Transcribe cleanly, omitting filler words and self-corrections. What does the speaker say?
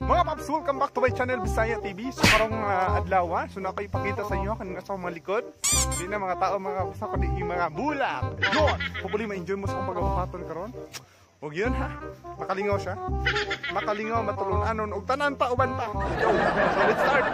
Mga paps, welcome back to my channel, Bisaya TV. So karong adlaw, so na ko ipakita sa inyo kaning sa mga likod. Di na mga tao, mga basta kundi yung mga bulak. Yun! Hopefully ma-enjoy mo sa akong pagabuhaton karon. Ug yun ha, makalingaw siya. Makalingaw, matulun-anon, ug tanan pa, uban pa. Yo, so let's start!